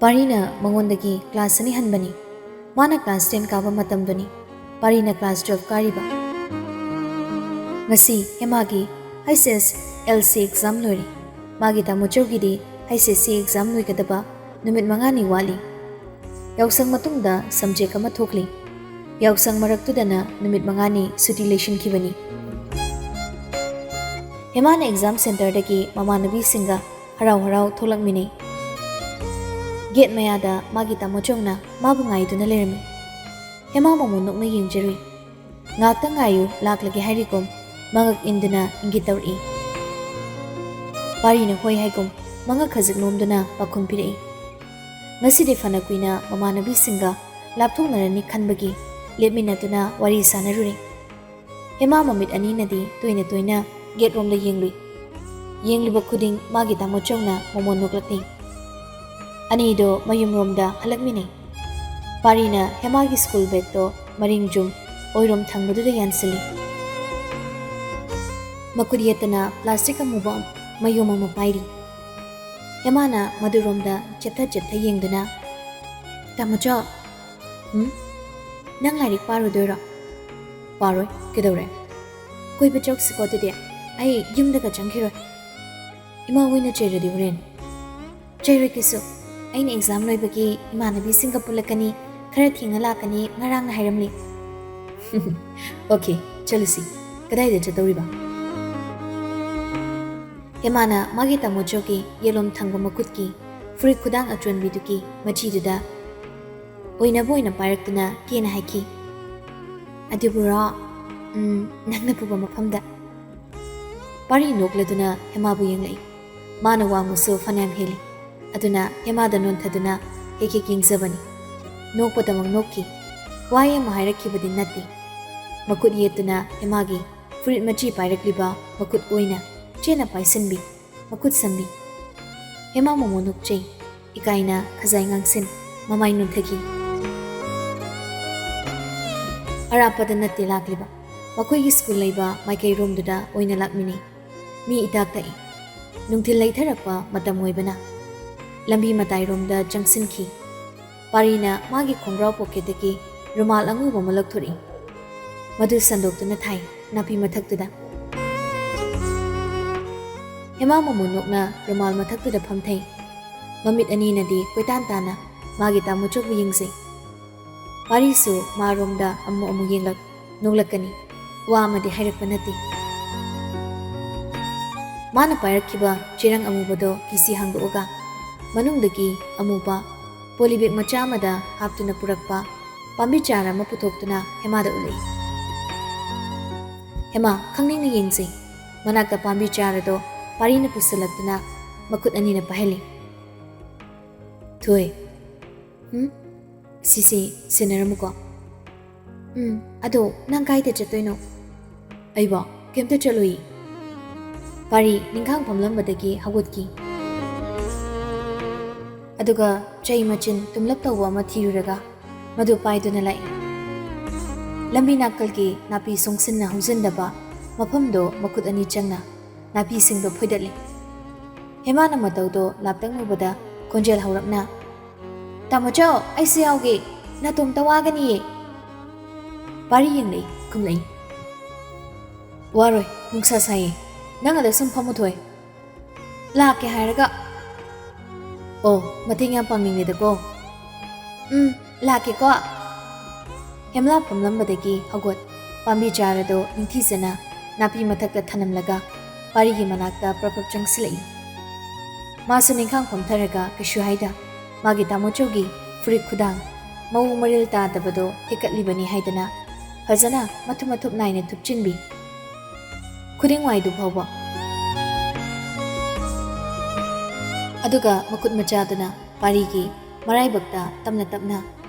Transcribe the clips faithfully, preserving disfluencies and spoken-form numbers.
ꯄꯥꯔꯤꯅ ꯃꯉꯣꯟꯗꯒꯤ ꯀ꯭ꯂꯥꯁ ꯑꯅꯤ ꯍꯟꯕꯅꯤ꯫ ꯃꯥꯅ ꯀ꯭ꯂꯥꯁ ꯇꯦꯟ ꯀꯥꯕ ꯃꯇꯝꯗꯨꯅꯤ꯫ ꯄꯥꯔꯤꯅ ꯀ꯭ꯂꯥꯁ ꯇꯨꯋꯦꯜꯐ ꯀꯥꯔꯤꯕ꯫ ꯉꯁꯤ ꯍꯦꯃꯥꯒꯤ ꯍꯩꯆ ꯑꯦꯁ ꯑꯦꯜ ꯁꯤ ꯑꯦꯛꯖꯥꯝ ꯂꯣꯏꯔꯦ꯫ ꯃꯥꯒꯤ ꯇꯥꯃꯣꯆꯧꯒꯤꯗꯤ ꯍꯩꯆ ꯑꯦꯁ ꯁꯤ ꯑꯦꯛꯖꯥꯝ ꯂꯣꯏꯒꯗꯕ ꯅꯨꯃꯤꯠ ꯃꯉꯥꯅꯤ ꯋꯥꯠꯂꯤ꯫ ꯌꯥꯎꯁꯪ ꯃꯇꯨꯡꯗ ꯁꯕꯖꯦꯛ ꯑꯃ ꯊꯣꯛꯂꯤ꯫ ꯌꯥꯎꯁꯪ ꯃꯔꯛꯇꯨꯗꯅ ꯅꯨꯃꯤꯠ ꯃꯉꯥꯅꯤ ꯁꯨꯇꯤ ꯂꯩꯁꯤꯟꯈꯤꯕꯅꯤ꯫ ꯍꯦꯃꯥꯅ ꯑꯦꯛꯖꯥꯝ ꯁꯦꯟꯇꯔꯗꯒꯤ ꯃꯃꯥꯟꯅꯕꯤꯁꯤꯡꯒ ꯍꯔꯥꯎ ꯍꯔꯥꯎ ꯊꯣꯛꯂꯛꯃꯤꯟꯅꯩ꯫ ꯒꯦꯠ ꯃꯌꯥꯗ ꯃꯥꯒꯤ ꯇꯥꯃꯣꯆꯧꯅ ꯃꯥꯕꯨ ꯉꯥꯏꯗꯨꯅ ꯂꯩꯔꯝꯃꯤ꯫ ꯍꯦꯃꯥ ꯃꯃꯣꯟ ꯅꯣꯛꯅ ꯌꯦꯡꯖꯔꯨꯏ꯫ "ꯉꯥꯛꯇ ꯉꯥꯏꯌꯨ, ꯂꯥꯛꯂꯒꯦ" ꯍꯥꯏꯔꯤꯒꯨꯝ ꯃꯉꯛ ꯏꯟꯗꯨꯅ ꯏꯪꯒꯤꯠ ꯇꯧꯔꯛꯏ꯫ ꯄꯥꯔꯤꯅ ꯍꯣꯏ ꯍꯥꯏꯒꯨꯝ ꯃꯉꯛ ꯈꯖꯤꯛ ꯅꯣꯝꯗꯨꯅ ꯄꯥꯎꯈꯨꯝ ꯄꯤꯔꯛꯏ꯫ ꯉꯁꯤꯗꯤ ꯐꯅ ꯀꯨꯏꯅ ꯃꯃꯥꯟꯅꯕꯤꯁꯤꯡꯒ ꯂꯥꯞꯊꯣꯛꯅꯔꯅꯤ ꯈꯟꯕꯒꯤ ꯂꯦꯞꯃꯤꯟꯅꯗꯨꯅ ꯋꯥꯔꯤ ꯁꯥꯟꯅꯔꯨꯔꯦ꯫ ꯍꯦꯃꯥ ꯃꯃꯤꯠ ꯑꯅꯤꯅꯗꯤ ꯇꯣꯏꯅ ꯇꯣꯏꯅ ꯒꯦꯠ ꯔꯣꯝꯗ ꯌꯦꯡꯂꯨꯏ꯫ ꯌꯦꯡꯂꯨꯕ ꯈꯨꯗꯤꯡ ꯃꯥꯒꯤ ꯇꯥꯃꯣꯆꯧꯅ ꯃꯃꯣꯟ ꯅꯣꯛꯂꯛꯂꯤ꯫ ꯑꯅꯤꯗꯣ ꯃꯌꯨꯝꯔꯣꯝꯗ ꯍꯜꯂꯛꯃꯤꯟꯅꯩ꯫ ꯄꯥꯔꯤꯅ ꯍꯦꯃꯥꯒꯤ ꯁ꯭ꯀꯨꯜ ꯕꯦꯒꯇꯣ ꯃꯔꯤꯡ ꯖꯨꯝ ꯑꯣꯏꯔꯣꯝ ꯊꯪꯕꯗꯨꯗ ꯌꯥꯟꯁꯤꯜꯂꯤ꯫ ꯃꯈꯨꯠ ꯌꯦꯠꯇꯅ ꯄ꯭ꯂꯥꯁꯇꯤꯛ ꯑꯃꯨꯕ ꯃꯌꯨꯝ ꯑꯃ ꯄꯥꯏꯔꯤ꯫ ꯍꯦꯃꯥꯅ ꯃꯗꯨꯔꯣꯝꯗ ꯆꯦꯞꯊ ꯆꯦꯞꯊ ꯌꯦꯡꯗꯨꯅ, "ꯇꯥꯃꯣꯆꯧ, ꯎꯝ? ꯅꯪ ꯂꯥꯏꯔꯤꯛ ꯄꯥꯔꯨꯗꯣꯏꯔꯣ?" "ꯄꯥꯔꯣꯏ, ꯀꯩꯗꯧꯔꯦ?" "ꯀꯣꯏꯕ ꯆꯧꯁꯤꯀꯣ ꯑꯗꯨꯗꯤ, ꯑꯩ ꯌꯨꯝꯗꯒ ꯆꯪꯈꯤꯔꯣꯏ꯫ ꯏꯃꯥ ꯍꯣꯏꯅ ꯆꯩꯔꯗꯤ ꯍꯣꯔꯦꯟ?" "ꯆꯩꯔꯣꯏ ꯀꯩꯁꯨ, ꯑꯩꯅ ꯑꯦꯛꯖꯥꯝ ꯂꯣꯏꯕꯒꯤ ꯏꯃꯥꯟꯅꯕꯤꯁꯤꯡꯒ ꯄꯨꯜꯂꯛꯀꯅꯤ, ꯈꯔ ꯊꯦꯡꯅ ꯂꯥꯛꯀꯅꯤ, ꯉꯔꯥꯡꯅ ꯍꯥꯏꯔꯝꯂꯤ꯫" "ꯑꯣꯀꯦ, ꯆꯠꯂꯨꯁꯤ꯫ ꯀꯗꯥꯏꯗ ꯆꯠꯇꯧꯔꯤꯕ?" ꯍꯦꯃꯥꯅ ꯃꯥꯒꯤ ꯇꯥꯃꯣꯆꯧꯒꯤ ꯌꯦꯠꯂꯣꯝ ꯊꯪꯕ ꯃꯈꯨꯠꯀꯤ ꯐꯨꯔꯤꯠ ꯈꯨꯗꯥꯡ ꯑꯆꯣꯟꯕꯤꯗꯨꯒꯤ ꯃꯆꯤꯗꯨꯗ ꯑꯣꯏꯅꯕ ꯑꯣꯏꯅ ꯄꯥꯏꯔꯛꯇꯨꯅ ꯀꯦꯅ ꯍꯥꯏꯈꯤ, "ꯑꯗꯨꯕꯨꯔꯣ? ꯎꯝ, ꯅꯪꯅ ꯄꯨꯕ ꯃꯐꯝꯗ꯫" ꯄꯥꯔꯤ ꯅꯣꯛꯂꯗꯨꯅ ꯍꯦꯃꯥꯕꯨ ꯌꯦꯡꯂꯛꯏ꯫ ꯃꯥꯅ ꯋꯥꯡꯕꯁꯨ ꯐꯅꯌꯥꯝ ꯍꯦꯜꯂꯤ꯫ ꯑꯗꯨꯅ ꯍꯦꯃꯥꯗ ꯅꯣꯟꯊꯗꯨꯅ ꯍꯦꯛ ꯍꯦꯛ ꯌꯦꯡꯖꯕꯅꯤ꯫ ꯅꯣꯛꯄꯗꯃꯛ ꯅꯣꯛꯈꯤ꯫ ꯋꯥꯍꯩ ꯑꯃ ꯍꯥꯏꯔꯛꯈꯤꯕꯗꯤ ꯅꯠꯇꯦ꯫ ꯃꯈꯨꯠ ꯌꯦꯠꯇꯨꯅ ꯍꯦꯃꯥꯒꯤ ꯐꯨꯔꯤꯠ ꯃꯆꯤ ꯄꯥꯏꯔꯛꯂꯤꯕ ꯃꯈꯨꯠ ꯑꯣꯏꯅ ꯆꯦꯠꯅ ꯄꯥꯏꯁꯤꯟꯕꯤ, ꯃꯈꯨꯠ ꯁꯝꯕꯤ꯫ ꯍꯦꯃꯥ ꯃꯣꯃꯣ ꯅꯣꯛꯆꯩ꯫ ꯏꯀꯥꯏꯅ ꯈꯖꯥꯏ ꯉꯥꯡꯁꯤꯟ ꯃꯃꯥꯏ ꯅꯣꯟꯊꯈꯤ꯫ ꯑꯔꯥꯞꯄꯗ ꯅꯠꯇꯦ ꯂꯥꯛꯂꯤꯕ, ꯃꯈꯣꯏꯒꯤ ꯁ꯭ꯀꯨꯜ ꯂꯩꯕ ꯃꯥꯏꯀꯩꯔꯣꯝꯗꯨꯗ ꯑꯣꯏꯅ ꯂꯥꯛꯃꯤꯟꯅꯩ꯫ ꯃꯤ ꯏꯇꯥꯛ ꯇꯛꯏ꯫ ꯅꯨꯡꯊꯤꯜ ꯂꯩꯊꯔꯛꯄ ꯃꯇꯝ ꯑꯣꯏꯕꯅ꯫ ꯂꯝꯕꯤ ꯃꯇꯥꯏꯔꯣꯝꯗ ꯆꯪꯁꯤꯟꯈꯤ꯫ ꯄꯥꯔꯤꯅ ꯃꯥꯒꯤ ꯈꯣꯡꯒ꯭ꯔꯥꯎ ꯄꯣꯀꯦꯠꯇꯒꯤ ꯔꯨꯃꯥꯜ ꯑꯉꯧꯕ ꯑꯃ ꯂꯧꯊꯣꯔꯛꯏ꯫ ꯃꯗꯨ ꯁꯟꯗꯣꯛꯇꯨꯅ ꯊꯥꯏ ꯅꯥꯄꯤ ꯃꯊꯛꯇꯨꯗ꯫ ꯍꯦꯃꯥ ꯃꯃꯣꯟ ꯅꯣꯛꯅ ꯔꯨꯃꯥꯜ ꯃꯊꯛꯇꯨꯗ ꯐꯝꯊꯩ꯫ ꯃꯃꯤꯠ ꯑꯅꯤꯅꯗꯤ ꯀꯣꯏꯇꯥꯟ ꯇꯥꯅ ꯃꯥꯒꯤ ꯇꯥꯃꯣꯆꯧꯕꯨ ꯌꯦꯡꯖꯩ꯫ ꯄꯥꯔꯤꯁꯨ ꯃꯥꯔꯣꯝꯗ ꯑꯃꯨꯛ ꯑꯃꯨꯛ ꯌꯦꯡꯂꯛ ꯅꯣꯛꯂꯛꯀꯅꯤ꯫ ꯋꯥ ꯑꯃꯗꯤ ꯍꯥꯏꯔꯛꯄ ꯅꯠꯇꯦ꯫ ꯃꯥꯅ ꯄꯥꯏꯔꯛꯈꯤꯕ ꯆꯦꯔꯪ ꯑꯃꯨꯕꯗꯣ ꯀꯤꯁꯤ ꯍꯥꯡꯗꯣꯛꯑꯒ ꯃꯅꯨꯡꯗꯒꯤ ꯑꯃꯨꯕ ꯄꯣꯂꯤꯕꯦꯛ ꯃꯆꯥ ꯑꯃꯗ ꯍꯥꯞꯇꯨꯅ ꯄꯨꯔꯛꯄ ꯄꯥꯝꯕꯤ ꯆꯥꯔ ꯑꯃ ꯄꯨꯊꯣꯛꯇꯨꯅ ꯍꯦꯃꯥꯗ ꯎꯠꯂꯛꯏ꯫ ꯍꯦꯃꯥ, ꯈꯪꯅꯤꯡꯅ ꯌꯦꯡꯖꯩ꯫ ꯃꯅꯥꯛꯇ ꯄꯥꯝꯕꯤ ꯆꯥꯔꯗꯣ ꯄꯥꯔꯤꯅ ꯄꯨꯁꯜꯂꯛꯇꯨꯅ ꯃꯈꯨꯠ ꯑꯅꯤꯅ ꯄꯥꯏꯍꯜꯂꯤ꯫ ꯊꯣꯏ, ꯎꯝ? ꯁꯤꯁꯦ ꯁꯦꯟꯅꯔꯝꯃꯨꯀꯣ꯫ ꯎꯝ, ꯑꯗꯣ ꯅꯪ ꯀꯥꯏꯗ ꯆꯠꯇꯣꯏꯅꯣ? ꯑꯩꯕꯣ ꯀꯩꯝꯇ ꯆꯠꯂꯨꯏ꯫ ꯄꯥꯔꯤ ꯅꯤꯡꯈꯥꯡ ꯐꯝꯂꯝꯕꯗꯒꯤ ꯍꯧꯒꯠꯈꯤ꯫ ꯑꯗꯨꯒ ꯆꯩ ꯃꯆꯤꯟ ꯇꯨꯝꯂꯞ ꯇꯧꯕ ꯑꯃ ꯊꯤꯔꯨꯔꯒ ꯃꯗꯨ ꯄꯥꯏꯗꯨꯅ ꯂꯥꯛꯏ꯫ ꯂꯝꯕꯤ ꯅꯥꯀꯜꯒꯤ ꯅꯥꯄꯤ ꯁꯣꯡꯁꯤꯟꯅ ꯍꯧꯖꯤꯟꯗꯕ ꯃꯐꯝꯗꯣ ꯃꯈꯨꯠ ꯑꯅꯤ ꯆꯪꯅ ꯅꯥꯄꯤꯁꯤꯡꯗꯣ ꯐꯣꯏꯗꯠꯂꯤ꯫ ꯍꯦꯃꯥꯅ ꯃꯇꯧꯗꯣ ꯂꯥꯞꯇꯛꯅ ꯎꯕꯗ ꯈꯣꯟꯖꯦꯜ ꯍꯧꯔꯞꯅ, "ꯇꯥꯃꯣꯆꯧ, ꯑꯩꯁꯨ ꯌꯥꯎꯒꯦ, ꯅꯥꯇꯣꯝꯇ ꯋꯥꯒꯅꯤꯌꯦ꯫" ꯄꯥꯔꯤ ꯌꯦꯡꯂꯛꯏ, ꯈꯨꯝꯂꯛꯏ, "ꯋꯥꯔꯣꯏ, ꯅꯨꯡꯁꯥ ꯁꯥꯏꯌꯦ, ꯅꯪ ꯑꯗ ꯁꯨꯝ ꯐꯝꯃꯨ ꯊꯣꯏ꯫ ꯂꯥꯛꯀꯦ ꯍꯥꯏꯔꯒ꯫" "ꯑꯣ, ꯃꯇꯦꯡ ꯌꯥꯝ ꯄꯥꯡꯅꯤꯡꯉꯦꯗꯀꯣ꯫" "ꯎꯝ, ꯂꯥꯛꯀꯦꯀꯣ꯫" ꯍꯦꯝꯂꯥ ꯐꯝꯂꯝꯕꯗꯒꯤ ꯍꯧꯒꯠ, ꯄꯥꯝꯕꯤ ꯆꯥꯔꯗꯣ ꯅꯤꯡꯊꯤꯖꯅ ꯅꯥꯄꯤ ꯃꯊꯛꯇ ꯊꯅꯝꯂꯒ ꯄꯥꯔꯤꯒꯤ ꯃꯅꯥꯛꯇ ꯄ꯭ꯔꯞ ꯄ꯭ꯔꯞ ꯆꯪꯁꯤꯜꯂꯛꯏ꯫ ꯃꯥꯁꯨ ꯅꯤꯡꯈꯥꯡ ꯐꯝꯊꯔꯒ ꯀꯩꯁꯨ ꯍꯥꯏꯗ, ꯃꯥꯒꯤ ꯇꯥꯃꯣꯆꯧꯒꯤ ꯐꯨꯔꯤꯠ ꯈꯨꯗꯥꯡ ꯃꯑꯣꯡ ꯃꯔꯤꯜ ꯇꯥꯗꯕꯗꯣ ꯍꯦꯛꯀꯠꯂꯤꯕꯅꯤ ꯍꯥꯏꯗꯅ ꯐꯖꯅ ꯃꯊꯨꯞ ꯃꯊꯨꯞ ꯅꯥꯏꯅ ꯊꯨꯞꯆꯤꯟꯕꯤ꯫ ꯈꯨꯗꯤꯡꯋꯥꯏꯗꯨ ꯐꯥꯎꯕ꯫ ꯑꯗꯨꯒ ꯃꯈꯨꯠ ꯃꯆꯥꯗꯨꯅ ꯄꯥꯔꯤꯒꯤ ꯃꯔꯥꯏꯕꯛꯇ ꯇꯞꯅ ꯇꯞꯅ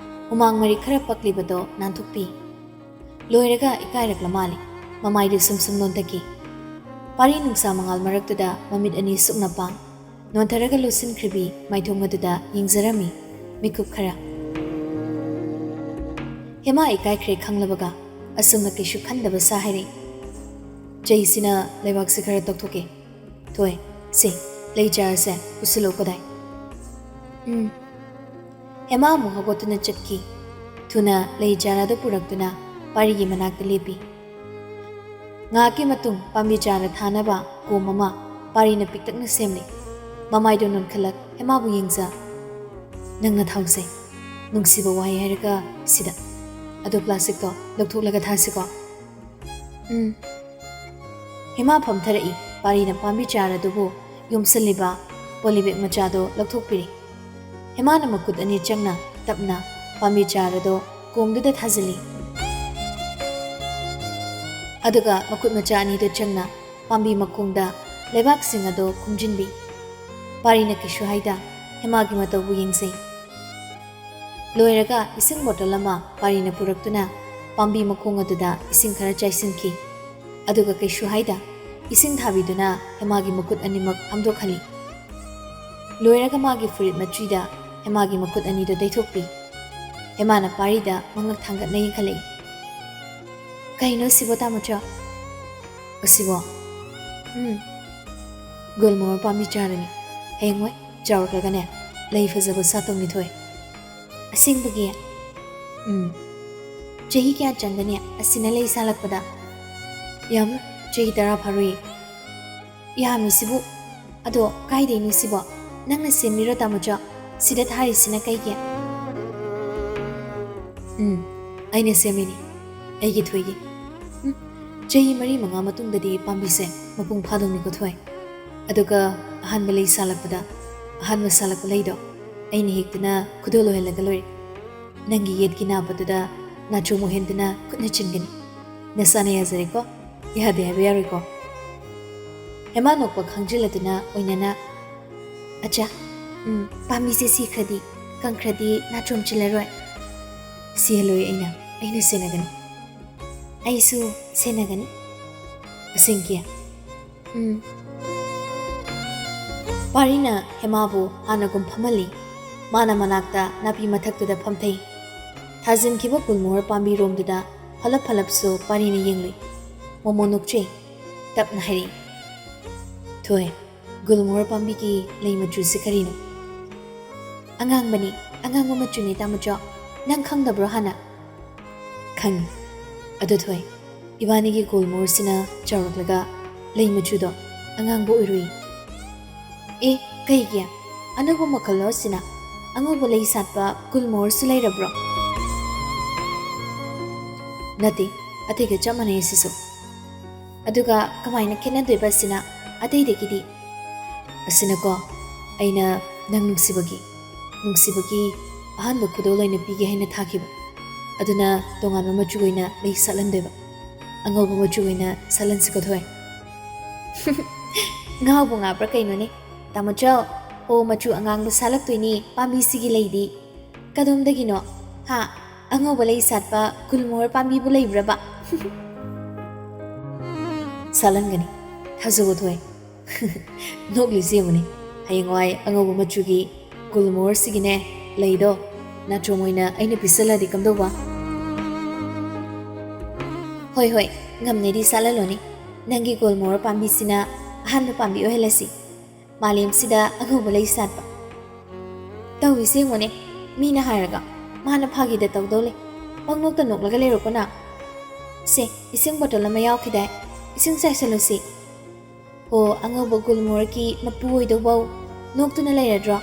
ꯍꯨꯃꯥꯡ ꯃꯔꯤꯛ ꯈꯔ ꯄꯛꯂꯤꯕꯗꯣ ꯅꯥꯟꯊꯣꯛꯄꯤ꯫ ꯂꯣꯏꯔꯒ ꯏꯀꯥꯏꯔꯛꯂ ꯃꯥꯜꯂꯤ꯫ ꯃꯃꯥꯏꯗꯨ ꯁꯨꯝ ꯁꯨꯝ ꯅꯣꯟꯊꯈꯤ꯫ ꯄꯥꯔꯤ ꯅꯨꯡꯁꯥ ꯃꯉꯥꯜ ꯃꯔꯛꯇꯨꯗ ꯃꯃꯤꯠ ꯑꯅꯤ ꯁꯨꯞꯅ ꯄꯥꯡ ꯅꯣꯟꯊꯔꯒ ꯂꯨꯁꯤꯟꯈ꯭ꯔꯤꯕꯤ ꯃꯥꯏꯊꯣꯡ ꯑꯗꯨꯗ ꯌꯦꯡꯖꯔꯝꯃꯤ ꯃꯤꯀꯨꯞ ꯈꯔ꯫ ꯍꯦꯃꯥ ꯏꯀꯥꯏꯈ꯭ꯔꯦ ꯈꯪꯂꯕꯒ ꯑꯁꯨꯝꯅ ꯀꯩꯁꯨ ꯈꯟꯗꯕ ꯁꯥ ꯍꯥꯏꯔꯛꯏ, "ꯆꯩꯁꯤꯅ ꯂꯩꯕꯥꯛꯁꯦ ꯈꯔ ꯇꯧꯊꯣꯛꯀꯦ꯫ ꯊꯣꯏ, ꯁꯦ, ꯂꯩ ꯆꯥꯔꯁꯦ, ꯄꯨꯁꯤꯜꯂꯣ ꯀꯗꯥꯏ?" ꯎꯝ꯫ ꯍꯦꯃꯥ ꯑꯃꯨꯛ ꯍꯧꯒꯠꯇꯨꯅ ꯆꯠꯈꯤ꯫ ꯊꯨꯅ ꯂꯩ ꯆꯥꯔꯥꯗꯨ ꯄꯨꯔꯛꯇꯨꯅ ꯄꯥꯔꯤꯒꯤ ꯃꯅꯥꯛꯇ ꯂꯦꯞꯄꯤ꯫ ꯉꯥꯏꯍꯥꯛꯀꯤ ꯃꯇꯨꯡ ꯄꯥꯝꯕꯤ ꯆꯥꯔꯥ ꯊꯥꯅꯕ ꯀꯣꯝ ꯑꯃ ꯄꯥꯔꯤꯅ ꯄꯤꯛꯇꯛꯅ ꯁꯦꯝꯂꯦ꯫ ꯃꯃꯥꯏꯗꯣ ꯅꯣꯟꯈꯠꯂꯛ ꯍꯦꯃꯥꯕꯨ ꯌꯦꯡꯖ꯫ "ꯅꯪꯅ ꯊꯥꯎꯁꯦ꯫ ꯅꯨꯡꯁꯤꯕ ꯋꯥꯍꯩ ꯍꯥꯏꯔꯒ ꯁꯤꯗ꯫ ꯑꯗꯣ ꯄ꯭ꯂꯥꯁꯇꯤꯛꯇꯣ ꯂꯧꯊꯣꯛꯂꯒ ꯊꯥꯁꯤꯀꯣ?" "ꯎꯝ꯫" ꯍꯦꯃꯥ ꯐꯝꯊꯔꯛꯏ꯫ ꯄꯥꯔꯤꯅ ꯄꯥꯝꯕꯤ ꯆꯥꯔꯥꯗꯨꯕꯨ ꯌꯣꯝꯁꯤꯜꯂꯤꯕ ꯄꯣꯂꯤꯕꯦꯛ ꯃꯆꯥꯗꯣ ꯂꯧꯊꯣꯛꯄꯤꯔꯦ꯫ ꯍꯦꯃꯥꯅ ꯃꯈꯨꯠ ꯑꯅꯤ ꯆꯪꯅ ꯇꯞꯅ ꯄꯥꯝꯕꯤ ꯆꯥꯔꯥꯗꯣ ꯀꯣꯝꯗꯨꯗ ꯊꯥꯖꯤꯜꯂꯤ꯫ ꯑꯗꯨꯒ ꯃꯈꯨꯠ ꯃꯆꯥ ꯑꯅꯤꯗꯨ ꯆꯪꯅ ꯄꯥꯝꯕꯤ ꯃꯈꯣꯡꯗ ꯂꯩꯕꯥꯛꯁꯤꯡ ꯑꯗꯨ ꯈꯨꯝꯖꯤꯟꯕꯤ꯫ ꯄꯥꯔꯤꯅ ꯀꯩꯁꯨ ꯍꯥꯏꯗ ꯍꯦꯃꯥꯒꯤ ꯃꯇꯧꯕꯨ ꯌꯦꯡꯖꯩ꯫ ꯂꯣꯏꯔꯒ ꯏꯁꯤꯡ ꯕꯣꯇꯜ ꯑꯃ ꯄꯥꯔꯤꯅ ꯄꯨꯔꯛꯇꯨꯅ ꯄꯥꯝꯕꯤ ꯃꯈꯣꯡ ꯑꯗꯨꯗ ꯏꯁꯤꯡ ꯈꯔ ꯆꯥꯏꯁꯤꯟꯈꯤ꯫ ꯑꯗꯨꯒ ꯀꯩꯁꯨ ꯍꯥꯏꯗ ꯏꯁꯤꯡ ꯊꯥꯕꯤꯗꯨꯅ ꯍꯦꯃꯥꯒꯤ ꯃꯈꯨꯠ ꯑꯅꯤꯃꯛ ꯍꯥꯝꯗꯣꯛꯍꯜꯂꯤ꯫ ꯂꯣꯏꯔꯒ ꯃꯥꯒꯤ ꯐꯨꯔꯤꯠ ꯃꯆꯨꯗ ꯍꯦꯃꯥꯒꯤ ꯃꯈꯨꯠ ꯑꯅꯤꯗꯨ ꯇꯩꯊꯣꯛꯄꯤ꯫ ꯍꯦꯃꯥꯅ ꯄꯥꯔꯤꯗ ꯃꯉꯛ ꯊꯥꯡꯒꯠꯅ ꯌꯦꯡꯈꯠꯂꯛꯏ꯫ "ꯀꯩꯅꯣ ꯁꯤꯕꯣ, ꯇꯥꯃꯣꯆꯥ?" "ꯑꯁꯤꯕꯣ? ꯎꯝ, ꯒꯨꯜꯃꯣꯍꯣꯔ ꯄꯥꯝꯕꯤ ꯆꯥꯔꯥꯅꯤ꯫ ꯍꯌꯦꯡꯋꯥꯏ ꯆꯥꯎꯔꯛꯂꯒꯅꯦ, ꯂꯩ ꯐꯖꯕ ꯁꯥꯠꯇꯧꯅꯤ, ꯊꯣꯏ꯫" "ꯑꯁꯦꯡꯕꯒꯤ?" "ꯎꯝ꯫" "ꯆꯍꯤ ꯀꯌꯥ ꯆꯪꯒꯅꯤ ꯑꯁꯤꯅ ꯂꯩ ꯁꯥꯠꯂꯛꯄꯗ?" "ꯌꯥꯝ, ꯆꯍꯤ ꯇꯔꯥ ꯐꯥꯔꯣꯏꯌꯦ꯫" "ꯌꯥꯝꯃꯤꯁꯤꯕꯨ꯫ ꯑꯗꯣ ꯀꯥꯏꯗꯩꯅꯣ ꯁꯤꯕꯣ? ꯅꯪꯅ ꯁꯦꯝꯃꯤꯔꯣ, ꯇꯥꯃꯣꯆꯥ? ꯁꯤꯗ ꯊꯥꯔꯤꯁꯤꯅ ꯀꯩꯒꯤ?" "ꯎꯝ, ꯑꯩꯅ ꯁꯦꯝꯃꯤꯅꯤ, ꯑꯩꯒꯤ ꯊꯣꯏꯒꯤ꯫ ꯎꯝ, ꯆꯍꯤ ꯃꯔꯤ ꯃꯉꯥ ꯃꯇꯨꯡꯗꯗꯤ ꯄꯥꯝꯕꯤꯁꯦ ꯃꯄꯨꯡ ꯐꯥꯗꯧꯅꯤꯀꯣ, ꯊꯣꯏ꯫ ꯑꯗꯨꯒ ꯑꯍꯥꯟꯕ ꯂꯩ ꯁꯥꯠꯂꯛꯄꯗ, ꯑꯍꯥꯟꯕ ꯁꯥꯠꯂꯛꯄ ꯂꯩꯗꯣ ꯑꯩꯅ ꯍꯦꯛꯇꯨꯅ ꯈꯨꯗꯣꯜ ꯑꯣꯏꯍꯜꯂꯒ ꯂꯣꯏꯔꯦ꯫ ꯅꯪꯒꯤ ꯌꯦꯠꯀꯤ ꯅꯥꯞ ꯑꯗꯨꯗ ꯅꯥꯆꯣꯝ ꯑꯣꯏꯍꯟꯗꯨꯅ ꯈꯨꯠꯅ ꯆꯤꯡꯒꯅꯤ꯫ ꯅꯁꯥꯅ ꯌꯥꯖꯔꯦꯀꯣ? ꯌꯥꯗꯦ ꯍꯥꯏꯕ ꯌꯥꯔꯣꯏꯀꯣ?" ꯍꯦꯃꯥ ꯅꯣꯛꯄ ꯈꯪꯖꯤꯜꯂꯗꯨꯅ ꯑꯣꯏꯅꯅ, "ꯑꯆꯥ, ꯎꯝ, ꯄꯥꯝꯕꯤꯁꯦ ꯁꯤꯈ꯭ꯔꯗꯤ, ꯀꯪꯈ꯭ꯔꯗꯤ ꯅꯥꯆꯣꯝ ꯆꯤꯜꯂꯔꯣꯏ꯫" "ꯁꯤꯍꯜꯂꯣꯏ ꯑꯩꯅ, ꯑꯩꯅ ꯁꯦꯟꯅꯒꯅꯤ꯫" "ꯑꯩꯁꯨ ꯁꯦꯟꯅꯒꯅꯤ꯫" "ꯑꯁꯦꯡꯀꯤ?" "ꯎꯝ꯫" ꯄꯥꯔꯤꯅ ꯍꯦꯃꯥꯕꯨ ꯍꯥꯟꯅꯒꯨꯝ ꯐꯝꯍꯜꯂꯤ꯫ ꯃꯥꯅ ꯃꯅꯥꯛꯇ ꯅꯥꯄꯤ ꯃꯊꯛꯇꯨꯗ ꯐꯝꯊꯩ꯫ ꯊꯥꯖꯤꯟꯈꯤꯕ ꯒꯨꯜꯃꯣꯍꯣꯔ ꯄꯥꯝꯕꯤꯔꯣꯝꯗꯨꯗ ꯐꯂꯞ ꯐꯂꯞꯁꯨ ꯄꯥꯔꯤꯅ ꯌꯦꯡꯂꯨꯏ꯫ ꯃꯣꯃꯣ ꯅꯣꯛꯆꯩ꯫ ꯇꯞꯅ ꯍꯥꯏꯔꯛꯏ, "ꯊꯣꯏ, ꯒꯨꯜꯃꯣꯍꯣꯔ ꯄꯥꯝꯕꯤꯒꯤ ꯂꯩ ꯃꯆꯨꯁꯤ ꯀꯔꯤꯅꯣ?" ꯑꯉꯥꯡꯕꯅꯤ, ꯑꯉꯥꯡꯕ ꯃꯆꯨꯅꯤ, ꯇꯥꯃꯣꯆꯧ꯫ ꯅꯪ ꯈꯪꯗꯕ꯭ꯔꯣ ꯍꯥꯟꯅ? ꯈꯪꯉꯤ꯫ ꯑꯗꯨ ꯊꯣꯏ, ꯏꯕꯥꯅꯤꯒꯤ ꯒꯨꯜꯃꯣꯍꯣꯔꯁꯤꯅ ꯆꯥꯎꯔꯛꯂꯒ ꯂꯩ ꯃꯆꯨꯗꯣ ꯑꯉꯥꯡꯕ ꯑꯣꯏꯔꯨꯏ꯫ ꯑꯦ, ꯀꯩꯒꯤ? ꯑꯅꯧꯕ ꯃꯈꯜꯂꯣ ꯑꯁꯤꯅ? ꯑꯉꯧꯕ ꯂꯩ ꯁꯥꯠꯄ ꯒꯨꯜꯃꯣꯍꯣꯔꯁꯨ ꯂꯩꯔꯕ꯭ꯔꯣ? ꯅꯠꯇꯦ, ꯑꯇꯩꯒ ꯆꯞ ꯃꯥꯟꯅꯩ ꯑꯁꯤꯁꯨ꯫ ꯑꯗꯨꯒ ꯀꯃꯥꯏꯅ ꯈꯦꯠꯅꯗꯣꯏꯕ ꯑꯁꯤꯅ ꯑꯇꯩꯗꯒꯤꯗꯤ? ꯑꯁꯤꯅꯀꯣ, ꯑꯩꯅ ꯅꯪ ꯅꯨꯡꯁꯤꯕꯒꯤ, ꯅꯨꯡꯁꯤꯕꯒꯤ ꯑꯍꯥꯟꯕ ꯈꯨꯗꯣꯜ ꯑꯣꯏꯅ ꯄꯤꯒꯦ ꯍꯥꯏꯅ ꯊꯥꯈꯤꯕ꯫ ꯑꯗꯨꯅ ꯇꯣꯉꯥꯟꯕ ꯃꯆꯨ ꯑꯣꯏꯅ ꯂꯩ ꯁꯥꯠꯍꯟꯗꯣꯏꯕ꯫ ꯑꯉꯧꯕ ꯃꯆꯨ ꯑꯣꯏꯅ ꯁꯥꯠꯍꯟꯁꯤꯀꯣ ꯊꯣꯏ꯫ ꯉꯥꯎꯕꯨ ꯉꯥꯎꯕ꯭ꯔꯥ ꯀꯩꯅꯣꯅꯦ? ꯇꯥꯃꯣꯆꯧ, ꯑꯣ, ꯃꯆꯨ ꯑꯉꯥꯡꯕ ꯁꯥꯠꯂꯛꯇꯣꯏꯅꯤ ꯄꯥꯝꯕꯤꯁꯤꯒꯤ ꯂꯩꯗꯤ꯫ ꯀꯗꯣꯝꯗꯒꯤꯅꯣ? ꯍꯥ? ꯑꯉꯧꯕ ꯂꯩ ꯁꯥꯠꯄ ꯒꯨꯜꯃꯣꯍꯣꯔ ꯄꯥꯝꯕꯤꯕꯨ ꯂꯩꯕ꯭ꯔꯕ? ꯁꯥꯠꯍꯟꯒꯅꯤ꯫ ꯊꯥꯖꯧ ꯊꯣꯏ꯫ ꯅꯣꯛꯂꯤꯁꯤ ꯌꯦꯡꯉꯨꯅꯦ꯫ ꯍꯌꯦꯡꯋꯥꯏ ꯑꯉꯧꯕ ꯃꯆꯨꯒꯤ ꯒꯨꯜꯃꯣꯍꯣꯔꯁꯤꯒꯤꯅꯦ ꯂꯩꯗꯣ ꯅꯥꯆꯣꯝ ꯑꯣꯏꯅ ꯑꯩꯅ ꯄꯤꯁꯜꯂꯗꯤ ꯀꯝꯗꯧꯕ? ꯍꯣꯏ, ꯍꯣꯏ, ꯉꯝꯅꯦꯗꯤ ꯁꯥꯠꯍꯜꯂꯣꯅꯦ꯫ ꯅꯪꯒꯤ ꯒꯨꯜꯃꯣꯍꯣꯔ ꯄꯥꯝꯕꯤꯁꯤꯅ ꯑꯍꯥꯟꯕ ꯄꯥꯝꯕꯤ ꯑꯣꯏꯍꯜꯂꯁꯤ꯫ ꯃꯥꯂꯦꯝꯁꯤꯗ ꯑꯉꯧꯕ ꯂꯩ ꯁꯥꯠꯄ꯫ ꯇꯧꯔꯤꯁꯦ ꯌꯦꯡꯉꯨꯅꯦ, ꯃꯤꯅ ꯍꯥꯏꯔꯒ ꯃꯥꯅ ꯐꯥꯒꯤꯗ ꯇꯧꯗꯧ ꯂꯩ꯫ ꯄꯪꯅꯣꯛꯇ ꯅꯣꯛꯂꯒ ꯂꯩꯔꯣꯀꯣ ꯅꯪ꯫ ꯁꯦ, ꯏꯁꯤꯡ ꯕꯣꯇꯜ ꯑꯃ ꯌꯥꯎꯈꯤꯗꯥꯏ? ꯏꯁꯤꯡ ꯆꯥꯏꯁꯜꯂꯨꯁꯤ꯫ ꯍꯣ, ꯑꯉꯧꯕ ꯒꯨꯜꯃꯣꯍꯣꯔꯒꯤ ꯃꯄꯨ ꯑꯣꯏꯗꯧꯕꯧ ꯅꯣꯛꯇꯨꯅ ꯂꯩꯔꯗ꯭ꯔꯣ?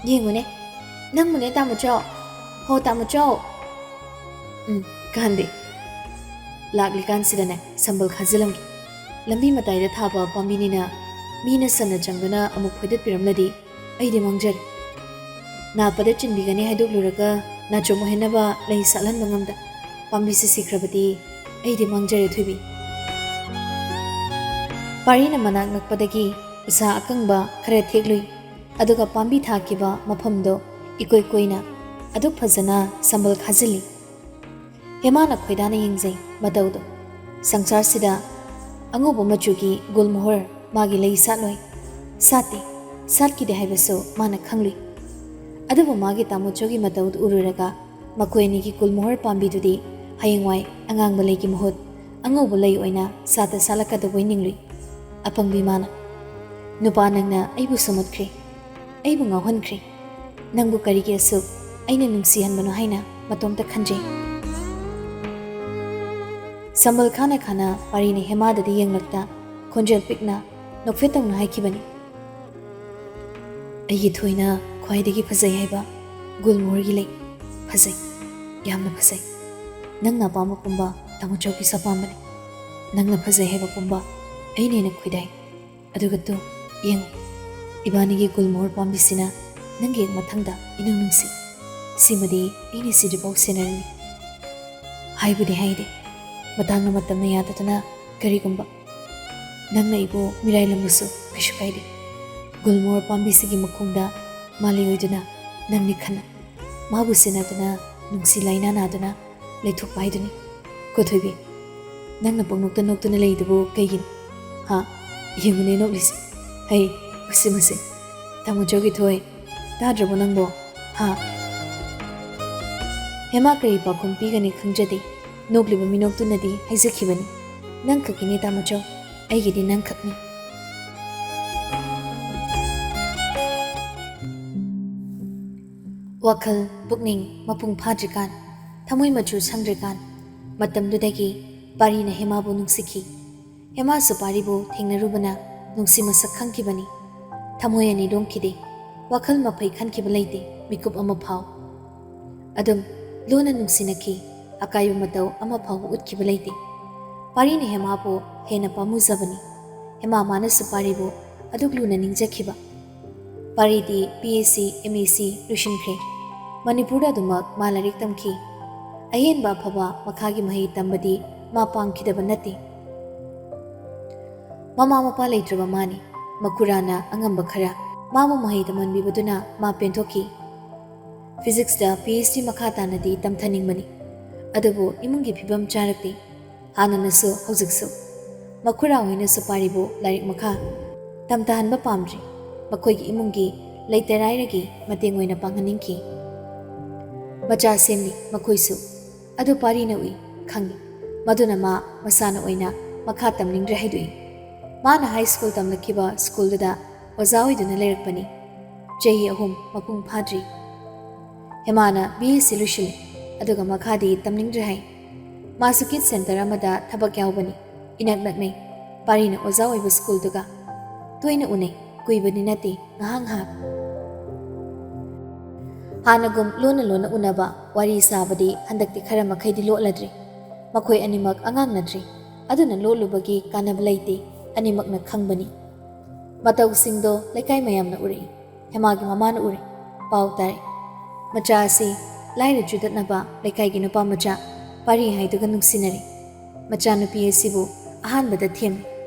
ꯌꯦꯡꯉꯨꯅꯦ, ꯅꯪꯕꯨꯅꯦ ꯇꯥꯃꯣꯆꯧ꯫ ꯍꯣ, ꯇꯥꯃꯣꯆꯧ꯫ ꯎꯝ, ꯀꯥꯟꯗꯦ꯫ ꯂꯥꯛꯂꯤꯀꯥꯟꯁꯤꯗꯅꯦ ꯁꯝꯕꯜ ꯈꯥꯖꯤꯜꯂꯝꯒꯦ꯫ ꯂꯝꯕꯤ ꯃꯇꯥꯏꯗ ꯊꯥꯕ ꯄꯥꯝꯕꯤꯅꯤꯅ ꯃꯤꯅ ꯁꯟꯅ ꯆꯪꯗꯨꯅ ꯑꯃꯨꯛ ꯐꯣꯏꯗꯠꯄꯤꯔꯝꯂꯗꯤ ꯑꯩꯗꯤ ꯃꯥꯡꯖꯔꯦ꯫ ꯅꯥꯠꯄꯗ ꯆꯤꯟꯕꯤꯒꯅꯤ ꯍꯥꯏꯗꯣꯛꯂꯨꯔꯒ ꯅꯥꯆꯣꯝ ꯑꯣꯏꯍꯟꯅꯕ ꯂꯩ ꯁꯥꯠꯍꯟꯕ ꯉꯝꯗ ꯄꯥꯝꯕꯤꯁꯤ ꯁꯤꯈ꯭ꯔꯕꯗꯤ ꯑꯩꯗꯤ ꯃꯥꯡꯖꯔꯦ ꯊꯣꯏꯕꯤ꯫ ꯄꯥꯔꯤꯅ ꯃꯅꯥꯛ ꯅꯛꯄꯗꯒꯤ ꯎꯁꯥ ꯑꯀꯪꯕ ꯈꯔ ꯊꯦꯛꯂꯨꯏ꯫ ꯑꯗꯨꯒ ꯄꯥꯝꯕꯤ ꯊꯥꯈꯤꯕ ꯃꯐꯝꯗꯣ ꯏꯀꯣꯏ ꯀꯣꯏꯅ ꯑꯗꯨꯛ ꯐꯖꯅ ꯁꯝꯕꯜ ꯈꯥꯖꯤꯜꯂꯤ꯫ ꯍꯦꯃꯥꯅ ꯈꯣꯏꯗꯥꯅ ꯌꯦꯡꯖꯩ ꯃꯇꯧꯗꯣ꯫ ꯁꯪꯁꯥꯔꯁꯤꯗ ꯑꯉꯧꯕ ꯃꯆꯨꯒꯤ ꯒꯨꯜꯃꯣꯍꯣꯔ ꯃꯥꯒꯤ ꯂꯩ ꯁꯥꯠꯂꯣꯏ, ꯁꯥꯠꯇꯦ, ꯁꯥꯠꯈꯤꯗꯦ ꯍꯥꯏꯕꯁꯨ ꯃꯥꯅ ꯈꯪꯂꯨꯏ꯫ ꯑꯗꯨꯕꯨ ꯃꯥꯒꯤ ꯇꯥꯃꯣꯆꯧꯒꯤ ꯃꯇꯧꯗꯨ ꯎꯔꯨꯔꯒ ꯃꯈꯣꯏ ꯑꯅꯤꯒꯤ ꯒꯨꯜꯃꯣꯍꯣꯔ ꯄꯥꯝꯕꯤꯗꯨꯗꯤ ꯍꯌꯦꯡꯋꯥꯏ ꯑꯉꯥꯡꯕ ꯂꯩꯒꯤ ꯃꯍꯨꯠ ꯑꯉꯧꯕ ꯂꯩ ꯑꯣꯏꯅ ꯁꯥꯠꯇ ꯁꯥꯠꯂꯛꯀꯗꯧꯕꯩ ꯅꯤꯡꯂꯨꯏ꯫ ꯑꯄꯪꯕꯤ ꯃꯥꯅ, "ꯅꯨꯄꯥ ꯅꯪꯅ ꯑꯩꯕꯨ ꯁꯨꯝꯃꯠꯈ꯭ꯔꯦ, ꯑꯩꯕꯨ ꯉꯥꯎꯍꯟꯈ꯭ꯔꯦ꯫ ꯅꯪꯕꯨ ꯀꯔꯤꯒꯤ ꯑꯁꯨꯛ ꯑꯩꯅ ꯅꯨꯡꯁꯤꯍꯟꯕꯅꯣ ꯍꯥꯏꯅ ꯃꯇꯣꯝꯇ ꯈꯟꯖꯩ꯫ ꯁꯝꯕꯜ ꯈꯥꯅ ꯈꯥꯅ ꯄꯥꯔꯤꯅ ꯍꯦꯃꯥꯗꯗꯤ ꯌꯦꯡꯂꯛꯇ ꯈꯣꯟꯖꯦꯜ ꯄꯤꯛꯅ ꯅꯣꯛꯐꯦꯠ ꯇꯧꯅ ꯍꯥꯏꯈꯤꯕꯅꯤ꯫ "ꯑꯩꯒꯤ ꯊꯣꯏꯅ ꯈ꯭ꯋꯥꯏꯗꯒꯤ ꯐꯖꯩ ꯍꯥꯏꯕ ꯒꯨꯜꯃꯣꯍꯔꯒꯤ ꯂꯩ꯫ ꯐꯖꯩ, ꯌꯥꯝꯅ ꯐꯖꯩ꯫ ꯅꯪꯅ ꯑꯄꯥꯝꯕ ꯄꯨꯝꯕ ꯇꯥꯃꯣꯆꯧꯒꯤꯁꯨ ꯑꯄꯥꯝꯕꯅꯤ꯫ ꯅꯪꯅ ꯐꯖꯩ ꯍꯥꯏꯕ ꯄꯨꯝꯕ ꯑꯩꯅ ꯍꯦꯟꯅ ꯈꯣꯏꯗꯥꯏ꯫ ꯑꯗꯨꯒ ꯇꯨ, ꯌꯦꯡꯉꯨ, ꯏꯕꯥꯅꯤꯒꯤ ꯒꯨꯜꯃꯣꯍꯔ ꯄꯥꯝꯕꯤꯁꯤꯅ ꯅꯪꯒꯤ ꯍꯦꯛ ꯃꯊꯪꯗ ꯏꯅꯨꯡ ꯅꯨꯡꯁꯤ꯫ ꯁꯤꯃꯗꯤ ꯑꯩꯅ ꯁꯤꯗ꯭ꯔꯤꯐꯥꯎ ꯁꯦꯟꯅꯔꯅꯤ꯫ ꯍꯥꯏꯕꯨꯗꯤ ꯍꯥꯏꯗꯦ, ꯃꯇꯥꯡꯅ ꯃꯇꯝꯅ ꯌꯥꯗꯗꯅ ꯀꯔꯤꯒꯨꯝꯕ ꯅꯪꯅ ꯑꯩꯕꯨ ꯃꯤꯔꯥꯏꯂꯝꯕꯁꯨ ꯀꯩꯁꯨ ꯀꯥꯏꯗꯦ꯫ ꯒꯨꯜꯃꯣꯍꯔ ꯄꯥꯝꯕꯤꯁꯤꯒꯤ ꯃꯈꯣꯡꯗ ꯃꯥꯂꯩ ꯑꯣꯏꯗꯨꯅ ꯅꯪꯅꯤ ꯈꯟꯅ, ꯃꯥꯕꯨ ꯁꯦꯟꯅꯗꯨꯅ ꯅꯨꯡꯁꯤ ꯂꯥꯏꯅꯥ ꯅꯥꯗꯨꯅ ꯂꯩꯊꯣꯛꯄ ꯍꯥꯏꯗꯨꯅꯤ꯫ ꯀꯣ ꯊꯣꯏꯕꯤ, ꯅꯪꯅ ꯄꯪꯅꯣꯛꯇ ꯅꯣꯛꯇꯨꯅ ꯂꯩꯗꯨꯕꯨ ꯀꯩꯒꯤꯅꯣ? ꯍꯥ? ꯌꯦꯡꯉꯨꯅꯦ ꯅꯣꯛꯂꯤꯁꯦ꯫ ꯍꯩ, ꯃꯁꯤ, ꯃꯁꯤ꯫ ꯇꯥꯃꯣꯆꯧꯒꯤ ꯊꯣꯏ, ꯇꯥꯗ꯭ꯔꯕꯣ ꯅꯪꯕꯣ? ꯍꯥ?" ꯍꯦꯃꯥ ꯀꯔꯤ ꯄꯥꯎꯈꯨꯝ ꯄꯤꯒꯅꯤ ꯈꯪꯖꯗꯦ꯫ ꯅꯣꯛꯂꯤꯕ ꯃꯤꯅꯣꯛꯇꯨꯅꯗꯤ ꯍꯥꯏꯖꯈꯤꯕꯅꯤ, "ꯅꯪ ꯈꯛꯀꯤꯅꯤ ꯇꯥꯃꯣꯆꯧ, ꯑꯩꯒꯤꯗꯤ ꯅꯪ ꯈꯛꯅꯤ"꯫ ꯋꯥꯈꯜ, ꯄꯨꯛꯅꯤꯡ ꯃꯄꯨꯡ ꯐꯥꯗ꯭ꯔꯤꯀꯥꯟ, ꯊꯃꯣꯏ ꯃꯆꯨ ꯁꯪꯗ꯭ꯔꯤꯀꯥꯟ, ꯃꯇꯝꯗꯨꯗꯒꯤ ꯄꯥꯔꯤꯅ ꯍꯦꯃꯥꯕꯨ ꯅꯨꯡꯁꯤꯈꯤ꯫ ꯍꯦꯃꯥꯁꯨ ꯄꯥꯔꯤꯕꯨ ꯊꯦꯡꯅꯔꯨꯕꯅ ꯅꯨꯡꯁꯤ ꯃꯁꯛ ꯈꯪꯈꯤꯕꯅꯤ꯫ ꯊꯃꯣꯏ ꯑꯅꯤ ꯂꯣꯡꯈꯤꯗꯦ, ꯋꯥꯈꯜ ꯃꯐꯩ ꯈꯟꯈꯤꯕ ꯂꯩꯇꯦ, ꯃꯤꯀꯨꯞ ꯑꯃ ꯐꯥꯎ꯫ ꯑꯗꯨꯝ ꯂꯨꯅ ꯅꯨꯡꯁꯤꯅꯈꯤ, ꯑꯀꯥꯏꯕ ꯃꯇꯧ ꯑꯃ ꯐꯥꯎꯕ ꯎꯠꯈꯤꯕ ꯂꯩꯇꯦ꯫ ꯄꯥꯔꯤꯅ ꯍꯦꯃꯥꯕꯨ ꯍꯦꯟꯅ ꯄꯥꯝꯃꯨꯖꯕꯅꯤ꯫ ꯍꯦꯃꯥ ꯃꯥꯅꯁꯨ ꯄꯥꯔꯤꯕꯨ ꯑꯗꯨꯛ ꯂꯨꯅ ꯅꯤꯡꯖꯈꯤꯕ꯫ ꯄꯥꯔꯤꯗꯤ P S C, M S C ꯂꯣꯏꯁꯤꯟꯈ꯭ꯔꯦ꯫ ꯃꯅꯤꯄꯨꯔꯗ ꯑꯗꯨꯃꯛ ꯃꯥ ꯂꯥꯏꯔꯤꯛ ꯇꯝꯈꯤ꯫ ꯑꯍꯦꯟꯕ ꯑꯐꯕ ꯃꯈꯥꯒꯤ ꯃꯍꯩ ꯇꯝꯕꯗꯤ ꯃꯥ ꯄꯥꯝꯈꯤꯗꯕ ꯅꯠꯇꯦ꯫ ꯃꯃꯥ ꯃꯄꯥ ꯂꯩꯇ꯭ꯔꯕ ꯃꯥꯅꯤ꯫ ꯃꯈꯨꯔꯥꯅ ꯑꯉꯝꯕ ꯈꯔ ꯃꯥꯕꯨ ꯃꯍꯩ ꯇꯝꯍꯟꯕꯤꯕꯗꯨꯅ ꯃꯥ ꯄꯦꯟꯊꯣꯛꯈꯤ꯫ ꯐꯤꯖꯤꯛꯁꯇ ꯄꯤ ꯑꯩꯆ ꯗꯤ ꯃꯈꯥ ꯇꯥꯅꯗꯤ ꯇꯝꯊꯅꯤꯡꯕꯅꯤ꯫ ꯑꯗꯨꯕꯨ ꯏꯃꯨꯡꯒꯤ ꯐꯤꯕꯝ ꯆꯥꯔꯛꯇꯦ꯫ ꯍꯥꯟꯅꯅꯁꯨ ꯍꯧꯖꯤꯛꯁꯨ꯫ ꯃꯈꯨꯔꯥ ꯍꯣꯏꯅꯁꯨ ꯄꯥꯔꯤꯕꯨ ꯂꯥꯏꯔꯤꯛ ꯃꯈꯥ ꯇꯝꯊꯍꯟꯕ ꯄꯥꯝꯗ꯭ꯔꯤ꯫ ꯃꯈꯣꯏꯒꯤ ꯏꯃꯨꯡꯒꯤ ꯂꯩꯇ ꯂꯥꯏꯔꯒꯤ ꯃꯇꯦꯡ ꯑꯣꯏꯅ ꯄꯥꯡꯍꯟꯅꯤꯡꯈꯤ꯫ ꯃꯆꯥ ꯁꯦꯝꯂꯤ ꯃꯈꯣꯏꯁꯨ꯫ ꯑꯗꯨ ꯄꯥꯔꯤꯅ ꯎꯏ, ꯈꯪꯏ꯫ ꯃꯗꯨꯅ ꯃꯥ ꯃꯁꯥꯅ ꯑꯣꯏꯅ ꯃꯈꯥ ꯇꯝꯅꯤꯡꯗ꯭ꯔꯦ ꯍꯥꯏꯗꯣꯛꯏ꯫ ꯃꯥꯅ ꯍꯥꯏ ꯁ꯭ꯀꯨꯜ ꯇꯝꯂꯛꯈꯤꯕ ꯁ꯭ꯀꯨꯜꯗꯨꯗ ꯑꯣꯖꯥ ꯑꯣꯏꯗꯨꯅ ꯂꯩꯔꯛꯄꯅꯤ꯫ ꯆꯍꯤ ꯑꯍꯨꯝ ꯃꯄꯨꯡ ꯐꯥꯗ꯭ꯔꯤ꯫ ꯍꯦꯃꯥꯅ B S C ꯂꯣꯏꯁꯤꯜꯂꯤ, ꯑꯗꯨꯒ ꯃꯈꯥꯗꯤ ꯇꯝꯅꯤꯡꯗ꯭ꯔꯦ ꯍꯥꯏ꯫ ꯃꯥꯁꯨ ꯀꯤꯠ ꯁꯦꯟꯇꯔ ꯑꯃꯗ ꯊꯕꯛ ꯌꯥꯎꯕꯅꯤ, ꯏꯅꯛ ꯅꯛꯅꯩ꯫ ꯄꯥꯔꯤꯅ ꯑꯣꯖꯥ ꯑꯣꯏꯕ ꯁ꯭ꯀꯨꯜꯗꯨꯒ꯫ ꯇꯣꯏꯅ ꯎꯅꯩ, ꯀꯨꯏꯕꯗꯤ ꯅꯠꯇꯦ, ꯉꯥꯏꯍꯥꯛ ꯉꯥꯏꯍꯥꯛ꯫ ꯍꯥꯟꯅꯒꯨꯝ ꯂꯣꯟꯅ ꯂꯣꯟꯅ ꯎꯅꯕ, ꯋꯥꯔꯤ ꯁꯥꯕꯗꯤ ꯍꯟꯗꯛꯇꯤ ꯈꯔ ꯃꯈꯩꯗꯤ ꯂꯣꯠꯂꯗ꯭ꯔꯦ꯫ ꯃꯈꯣꯏ ꯑꯅꯤꯃꯛ ꯑꯉꯥꯡ ꯅꯠꯇ꯭ꯔꯤ, ꯑꯗꯨꯅ ꯂꯣꯠꯂꯨꯕꯒꯤ ꯀꯥꯟꯅꯕ ꯂꯩꯇꯦ, ꯑꯅꯤꯃꯛꯅ ꯈꯪꯕꯅꯤ꯫ ꯃꯇꯧꯁꯤꯡꯗꯣ ꯂꯩꯀꯥꯏ ꯃꯌꯥꯝꯅ ꯎꯔꯛꯏ꯫ ꯍꯦꯃꯥꯒꯤ ꯃꯃꯥꯅ ꯎꯔꯦ, ꯄꯥꯎ ꯇꯥꯔꯦ꯫ ꯃꯆꯥ ꯑꯁꯤ ꯂꯥꯏꯔ ꯆꯨꯗꯠꯅꯕ ꯂꯩꯀꯥꯏꯒꯤ ꯅꯨꯄꯥ ꯃꯆꯥ ꯄꯥꯔꯤ ꯍꯥꯏꯗꯨꯒ ꯅꯨꯡꯁꯤꯅꯔꯦ꯫ ꯃꯆꯥꯅꯨꯄꯤ ꯑꯁꯤꯕꯨ ꯑꯍꯥꯟꯕꯗ ꯊꯦꯝꯃꯤ,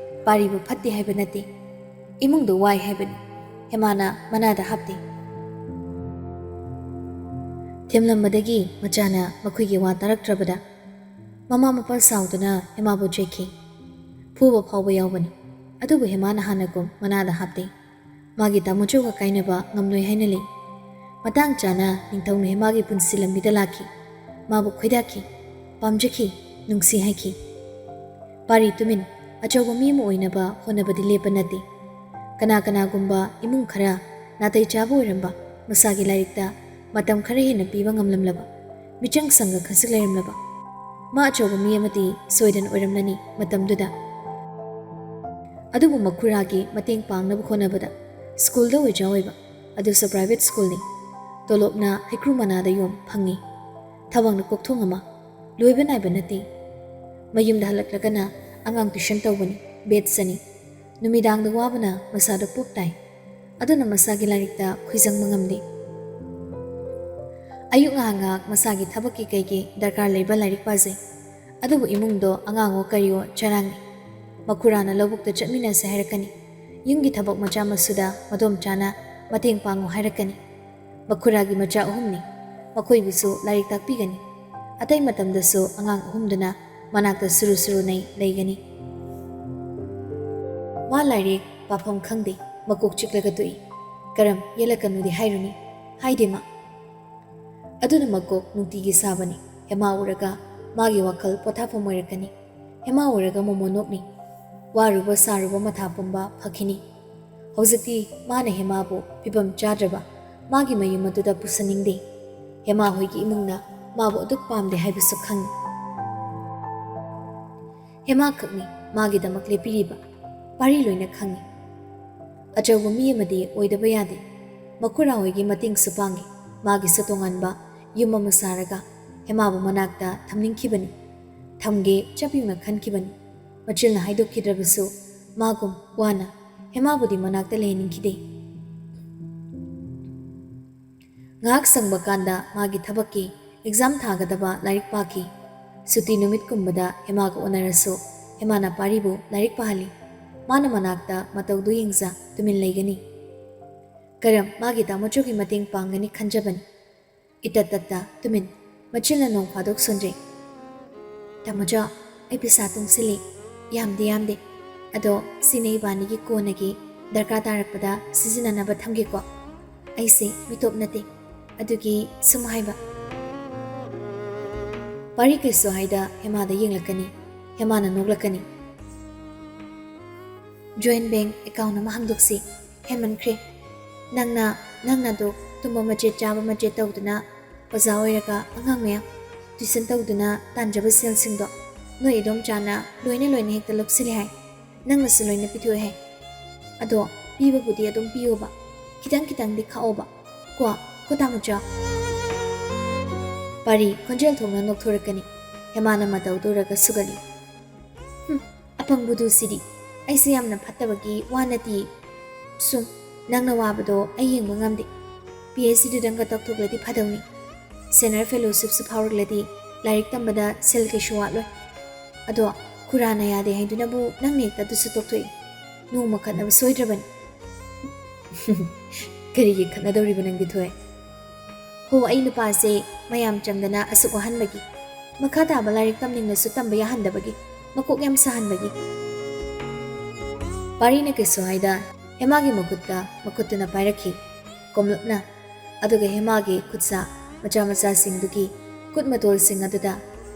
ꯄꯥꯔꯤꯕꯨ ꯐꯠꯇꯦ ꯍꯥꯏꯕ ꯅꯠꯇꯦ, ꯏꯃꯨꯡꯗ ꯋꯥꯏ ꯍꯥꯏꯕꯅꯤ꯫ ꯍꯦꯃꯥꯅ ꯃꯅꯥꯗ ꯍꯥꯞꯇꯦ꯫ ꯊꯦꯝꯂꯝꯕꯗꯒꯤ ꯃꯆꯥꯅ ꯃꯈꯣꯏꯒꯤ ꯋꯥ ꯇꯥꯔꯛꯇ꯭ꯔꯕꯗ ꯃꯃꯥ ꯃꯄꯥ ꯁꯥꯎꯗꯨꯅ ꯍꯦꯃꯥꯕꯨ ꯆꯩꯈꯤ꯫ ꯐꯨꯕ ꯐꯥꯎꯕ ꯌꯥꯎꯕꯅꯤ꯫ ꯑꯗꯨꯕꯨ ꯍꯦꯃꯥꯅ ꯍꯥꯟꯅꯒꯨꯝ ꯃꯅꯥꯗ ꯍꯥꯞꯇꯦ꯫ ꯃꯥꯒꯤ ꯇꯥꯃꯣꯆꯧꯒ ꯀꯥꯏꯅꯕ ꯉꯝꯂꯣꯏ ꯍꯥꯏꯅ ꯂꯩ꯫ ꯃꯇꯥꯡ ꯆꯥꯅ ꯅꯤꯡꯊꯧꯅ ꯍꯦꯃꯥꯒꯤ ꯄꯨꯟꯁꯤ ꯂꯝꯕꯤꯗ ꯂꯥꯛꯈꯤ꯫ ꯃꯥꯕꯨ ꯈꯣꯏꯗꯥꯈꯤ, ꯄꯥꯝꯖꯈꯤ, ꯅꯨꯡꯁꯤ ꯍꯥꯏꯈꯤ꯫ ꯄꯥꯔꯤ ꯇꯨꯃꯤꯟ, ꯑꯆꯧꯕ ꯃꯤ ꯑꯃ ꯑꯣꯏꯅꯕ ꯍꯣꯠꯅꯕꯗꯤ ꯂꯦꯞꯄ ꯅꯠꯇꯦ꯫ ꯀꯅꯥ ꯀꯅꯥꯒꯨꯝꯕ ꯏꯃꯨꯡ ꯈꯔ ꯅꯥꯇꯩ ꯆꯥꯕ ꯑꯣꯏꯔꯝꯕ, ꯃꯁꯥꯒꯤ ꯂꯥꯏꯔꯤꯛꯇ ꯃꯇꯝ ꯈꯔ ꯍꯦꯟꯅ ꯄꯤꯕ ꯉꯝꯂꯝꯂꯕ, ꯃꯤꯆꯪ ꯁꯪꯒ ꯈꯖꯤꯛ ꯂꯩꯔꯝꯂꯕ, ꯃꯥ ꯑꯆꯧꯕ ꯃꯤ ꯑꯃꯗꯤ ꯁꯣꯏꯗꯅ ꯑꯣꯏꯔꯝꯂꯅꯤ ꯃꯇꯝꯗꯨꯗ꯫ ꯑꯗꯨꯕꯨ ꯃꯈꯨꯔꯥꯒꯤ ꯃꯇꯦꯡ ꯄꯥꯡꯅꯕ ꯍꯣꯠꯅꯕꯗ ꯁ꯭ꯀꯨꯜꯗ ꯑꯣꯖꯥ ꯑꯣꯏꯕ, ꯑꯗꯨꯁꯨ ꯄ꯭ꯔꯥꯏꯚꯦꯠ ꯁ꯭ꯀꯨꯜꯅꯤ꯫ ꯇꯣꯂꯣꯞꯅ ꯍꯩꯀ꯭ꯔꯨ ꯃꯅꯥꯗ ꯌꯣꯝ ꯐꯪꯉꯤ꯫ ꯊꯕꯛꯅ ꯀꯣꯛꯊꯣꯡ ꯑꯃ, ꯂꯣꯏꯕ ꯅꯥꯏꯕ ꯅꯠꯇꯦ꯫ ꯃꯌꯨꯝꯗ ꯍꯜꯂꯛꯂꯒꯅ ꯑꯉꯥꯡ ꯇ꯭ꯌꯨꯁꯟ ꯇꯧꯕꯅꯤ, ꯕꯦꯠꯁ ꯑꯅꯤ꯫ ꯅꯨꯃꯤꯗꯥꯡꯗ ꯋꯥꯕꯅ ꯃꯁꯥꯗ ꯄꯣꯞ ꯇꯥꯏ꯫ ꯑꯗꯨꯅ ꯃꯁꯥꯒꯤ ꯂꯥꯏꯔꯤꯛꯇ ꯈꯨꯏꯖꯪꯕ ꯉꯝꯗꯦ꯫ ꯑꯌꯨꯛ ꯉꯥꯏꯍꯥꯛ ꯉꯥꯏꯍꯥꯛ ꯃꯁꯥꯒꯤ ꯊꯕꯛꯀꯤ ꯀꯩꯒꯤ ꯗꯔꯀꯥꯔ ꯂꯩꯕ ꯂꯥꯏꯔꯤꯛ ꯄꯥꯖꯩ꯫ ꯑꯗꯨꯕꯨ ꯏꯃꯨꯡꯗꯣ ꯑꯉꯥꯡꯉꯣ ꯀꯔꯤꯌꯣ ꯆꯔꯥꯡꯉꯤ꯫ ꯃꯈꯨꯔꯥꯅ ꯂꯧꯕꯨꯛꯇ ꯆꯠꯃꯤꯟꯅꯁꯦ ꯍꯥꯏꯔꯛꯀꯅꯤ꯫ ꯌꯨꯝꯒꯤ ꯊꯕꯛ ꯃꯆꯥ ꯃꯁꯨꯗ ꯃꯗꯣꯝꯆꯥꯅ ꯃꯇꯦꯡ ꯄꯥꯡꯉꯨ ꯍꯥꯏꯔꯛꯀꯅꯤ꯫ ꯃꯈꯨꯔꯥꯒꯤ ꯃꯆꯥ ꯑꯍꯨꯝꯅꯤ꯫ ꯃꯈꯣꯏꯕꯨꯁꯨ ꯂꯥꯏꯔꯤꯛ ꯇꯥꯛꯄꯤꯒꯅꯤ꯫ ꯑꯇꯩ ꯃꯇꯝꯗꯁꯨ ꯑꯉꯥꯡ ꯑꯍꯨꯝꯗꯨꯅ ꯃꯅꯥꯛꯇ ꯁꯨꯔꯨ ꯁꯨꯔꯨ ꯅꯩ ꯂꯩꯒꯅꯤ꯫ ꯃꯥ ꯂꯥꯏꯔꯤꯛ ꯄꯥꯐꯝ ꯈꯪꯗꯦ, ꯃꯀꯣꯛ ꯆꯤꯛꯂꯒ ꯇꯣꯛꯏ꯫ ꯀꯔꯝ ꯌꯦꯠꯂꯛꯀꯅꯨꯗꯤ ꯍꯥꯏꯔꯨꯅꯤ, ꯍꯥꯏꯗꯦ ꯃꯥ꯫ ꯑꯗꯨꯅ ꯃꯀꯣꯛ ꯅꯨꯡꯇꯤꯒꯤ ꯁꯥꯕꯅꯤ꯫ ꯍꯦꯃꯥ ꯎꯔꯒ ꯃꯥꯒꯤ ꯋꯥꯈꯜ ꯄꯣꯊꯥꯐꯝ ꯑꯣꯏꯔꯛꯀꯅꯤ꯫ ꯍꯦꯃꯥ ꯎꯔꯒ ꯃꯣꯃꯣ ꯅꯣꯛꯅꯤ꯫ ꯋꯥꯔꯨꯕ ꯁꯥꯔꯨꯕ ꯃꯊꯥ ꯄꯨꯝꯕ ꯐꯈꯤꯅꯤ꯫ ꯍꯧꯖꯤꯛꯇꯤ ꯃꯥꯅ ꯍꯦꯃꯥꯕꯨ ꯐꯤꯕꯝ ꯆꯥꯗ꯭ꯔꯕ ꯃꯥꯒꯤ ꯃꯌꯨꯝ ꯑꯗꯨꯗ ꯄꯨꯁꯟꯅꯤꯡꯗꯦ꯫ ꯍꯦꯃꯥ ꯍꯣꯏꯒꯤ ꯏꯃꯨꯡꯅ ꯃꯥꯕꯨ ꯑꯗꯨꯛ ꯄꯥꯝꯗꯦ ꯍꯥꯏꯕꯁꯨ ꯈꯪꯏ꯫ ꯍꯦꯃꯥ ꯈꯛꯅꯤ ꯃꯥꯒꯤꯗꯃꯛ ꯂꯦꯞꯄꯤꯔꯤꯕ꯫ ꯄꯥꯔꯤ ꯂꯣꯏꯅ ꯈꯪꯏ꯫ ꯑꯆꯧꯕ ꯃꯤ ꯑꯃꯗꯤ ꯑꯣꯏꯗꯕ ꯌꯥꯗꯦ꯫ ꯃꯈꯨꯔꯥ ꯍꯣꯏꯒꯤ ꯃꯇꯦꯡꯁꯨ ꯄꯥꯡꯏ꯫ ꯃꯥꯒꯤꯁꯨ ꯇꯣꯉꯥꯟꯕ ꯌꯨꯝ ꯑꯃ ꯁꯥꯔꯒ ꯍꯦꯃꯥꯕꯨ ꯃꯅꯥꯛꯇ ꯊꯝꯅꯤꯡꯈꯤꯕꯅꯤ꯫ ꯊꯝꯒꯦ ꯆꯞ ꯌꯨꯡꯅ ꯈꯟꯈꯤꯕꯅꯤ꯫ ꯃꯆꯤꯜꯅ ꯍꯥꯏꯗꯣꯛꯈꯤꯗ꯭ꯔꯕꯁꯨ ꯃꯥꯒꯨꯝ ꯋꯥꯅ ꯍꯦꯃꯥꯕꯨꯗꯤ ꯃꯅꯥꯛꯇ ꯂꯩꯍꯟꯅꯤꯡꯈꯤꯗꯦ꯫ ꯉꯥꯏꯍꯥꯛ ꯁꯪꯕ ꯀꯥꯟꯗ ꯃꯥꯒꯤ ꯊꯕꯛꯀꯤ ꯑꯦꯛꯖꯥꯝ ꯊꯥꯒꯗꯕ ꯂꯥꯏꯔꯤꯛ ꯄꯥꯈꯤ꯫ ꯁꯨꯇꯤ ꯅꯨꯃꯤꯠꯀꯨꯝꯕꯗ ꯍꯦꯃꯥꯒ ꯎꯅꯔꯁꯨ ꯍꯦꯃꯥꯅ ꯄꯥꯔꯤꯕꯨ ꯂꯥꯏꯔꯤꯛ ꯄꯥꯍꯜꯂꯤ꯫ ꯃꯥꯅ ꯃꯅꯥꯛꯇ ꯃꯇꯧꯗꯨ ꯌꯦꯡꯖ ꯇꯨꯃꯤꯟ ꯂꯩꯒꯅꯤ꯫ ꯀꯔꯝ ꯃꯥꯒꯤ ꯇꯥꯃꯣꯆꯧꯒꯤ ꯃꯇꯦꯡ ꯄꯥꯡꯒꯅꯤ ꯈꯟꯖꯕꯅꯤ꯫ ꯏꯇꯠ ꯇꯠꯇ ꯇꯨꯃꯤꯟ꯫ ꯃꯆꯤꯟꯅ ꯅꯣꯡ ꯐꯥꯗꯣꯛ ꯁꯣꯟꯖꯩ꯫ "ꯇꯥꯃꯣꯆꯧ, ꯑꯩ ꯄꯩꯁꯥ ꯇꯨꯡꯁꯤꯜꯂꯤ꯫ ꯌꯥꯝꯗꯤ ꯌꯥꯝꯗꯦ꯫ ꯑꯗꯣ ꯁꯤꯅ ꯏꯕꯥꯅꯤꯒꯤ ꯀꯣꯟꯅꯒꯤ ꯗꯔꯀꯥꯔ ꯇꯥꯔꯛꯄꯗ ꯁꯤꯖꯤꯟꯅꯅꯕ ꯊꯝꯒꯦꯀꯣ꯫ ꯑꯩꯁꯦ ꯃꯤꯇꯣꯞ ꯅꯠꯇꯦ꯫ ꯑꯗꯨꯒꯤ ꯁꯨꯝ ꯍꯥꯏꯕ꯫" ꯄꯥꯔꯤ ꯀꯩꯁꯨ ꯍꯥꯏꯗ ꯍꯦꯃꯥꯗ ꯌꯦꯡꯂꯛꯀꯅꯤ꯫ ꯍꯦꯃꯥꯅ ꯅꯣꯛꯂꯛꯀꯅꯤ꯫ "ꯖꯣꯏꯟ ꯕꯦꯡ ꯑꯦꯀꯥꯎꯟ ꯑꯃ ꯍꯥꯡꯗꯣꯛꯁꯤ꯫ ꯍꯦꯟꯃꯟꯈ꯭ꯔꯦ꯫ ꯅꯪꯅ, ꯅꯪꯅ ꯑꯗꯨ ꯇꯨꯝꯕ ꯃꯆꯦꯠ ꯆꯥꯕ ꯃꯆꯦꯠ ꯇꯧꯗꯨꯅ ꯑꯣꯖꯥ ꯑꯣꯏꯔꯒ ꯑꯉꯥꯡ ꯃꯌꯥꯝ ꯇ꯭ꯌꯨꯁꯟ ꯇꯧꯗꯨꯅ ꯇꯥꯟꯖꯕ ꯁꯦꯜꯁꯤꯡꯗꯣ ꯅꯣꯏ ꯏꯗꯣꯝꯆꯥꯅ ꯂꯣꯏꯅ ꯂꯣꯏꯅ ꯍꯦꯛꯇ ꯂꯧꯁꯤꯜꯂꯦ ꯍꯥꯏ꯫ ꯅꯪꯅꯁꯨ ꯂꯣꯏꯅ ꯄꯤꯊꯣꯛꯑꯦ ꯍꯥꯏ꯫ ꯑꯗꯣ ꯄꯤꯕꯕꯨꯗꯤ ꯑꯗꯨꯝ ꯄꯤꯌꯣꯕ꯫ ꯈꯤꯇꯪ ꯈꯤꯇꯪꯗꯤ ꯈꯥꯛꯑꯣꯕ꯫ ꯀꯣ, ꯀꯣ ꯇꯥꯃꯣꯆꯧ?" ꯄꯥꯔꯤ ꯈꯣꯟꯖꯦꯜ ꯊꯣꯛꯅ ꯅꯣꯛꯊꯣꯔꯛꯀꯅꯤ꯫ ꯍꯦꯃꯥꯅ ꯃꯇꯧꯗꯨ ꯎꯔꯒ ꯁꯨꯒꯠꯂꯤ꯫ "ꯍꯨꯝ, ꯑꯄꯪꯕꯗꯨ ꯁꯤꯗꯤ꯫ ꯑꯩꯁꯦ ꯌꯥꯝꯅ ꯐꯠꯇꯕꯒꯤ ꯋꯥ ꯅꯠꯇꯤꯌꯦ꯫ ꯁꯨꯝ, ꯅꯪꯅ ꯋꯥꯕꯗꯣ ꯑꯩ ꯌꯦꯡꯕ ꯉꯝꯗꯦ꯫ P H ꯗꯤꯗꯨꯗꯪꯒ ꯇꯧꯊꯣꯛꯂꯗꯤ ꯐꯗꯧꯅꯤ꯫ ꯁꯦꯅꯤꯌꯔ ꯐꯦꯂꯣꯁꯤꯞꯁꯨ ꯐꯥꯎꯔꯛꯂꯗꯤ ꯂꯥꯏꯔꯤꯛ ꯇꯝꯕꯗ ꯁꯦꯜ ꯀꯩꯁꯨ ꯋꯥꯠꯂꯣꯏ꯫ ꯑꯗꯣ ꯈꯨꯔꯥꯅ ꯌꯥꯗꯦ ꯍꯥꯏꯗꯨꯅꯕꯨ ꯅꯪꯅ ꯍꯦꯛꯇ ꯑꯗꯨꯁꯨ ꯇꯣꯛꯊꯣꯛꯏ꯫ ꯅꯣꯡꯃ ꯈꯠꯅꯕ ꯁꯣꯏꯗ꯭ꯔꯕꯅꯤ꯫" "ꯀꯔꯤꯒꯤ ꯈꯠꯅꯗꯧꯔꯤꯕ ꯅꯪꯗꯤ, ꯊꯣꯏ?" "ꯍꯣ, ꯑꯩ ꯅꯨꯄꯥꯁꯦ ꯃꯌꯥꯝ ꯆꯪꯗꯅ ꯑꯁꯨꯛ ꯋꯥꯍꯟꯕꯒꯤ, ꯃꯈꯥ ꯇꯥꯕ ꯂꯥꯏꯔꯤꯛ ꯇꯝꯅꯤꯡꯂꯁꯨ ꯇꯝꯕ ꯌꯥꯍꯟꯗꯕꯒꯤ, ꯃꯀꯣꯛ ꯌꯥꯝ ꯁꯥꯍꯟꯕꯒꯤ꯫" ꯄꯥꯔꯤꯅ ꯀꯩꯁꯨ ꯍꯥꯏꯗ ꯍꯦꯃꯥꯒꯤ ꯃꯈꯨꯠꯇ ꯃꯈꯨꯠꯇꯨꯅ ꯄꯥꯏꯔꯛꯈꯤ꯫ ꯀꯣꯝꯂꯞꯅ꯫ ꯑꯗꯨꯒ ꯍꯦꯃꯥꯒꯤ ꯈꯨꯠꯁꯥ ꯃꯆꯥ ꯃꯆꯥꯁꯤꯡꯗꯨꯒꯤ ꯈꯨꯠ ꯃꯇꯣꯜꯁꯤꯡ ꯑꯗꯨꯗ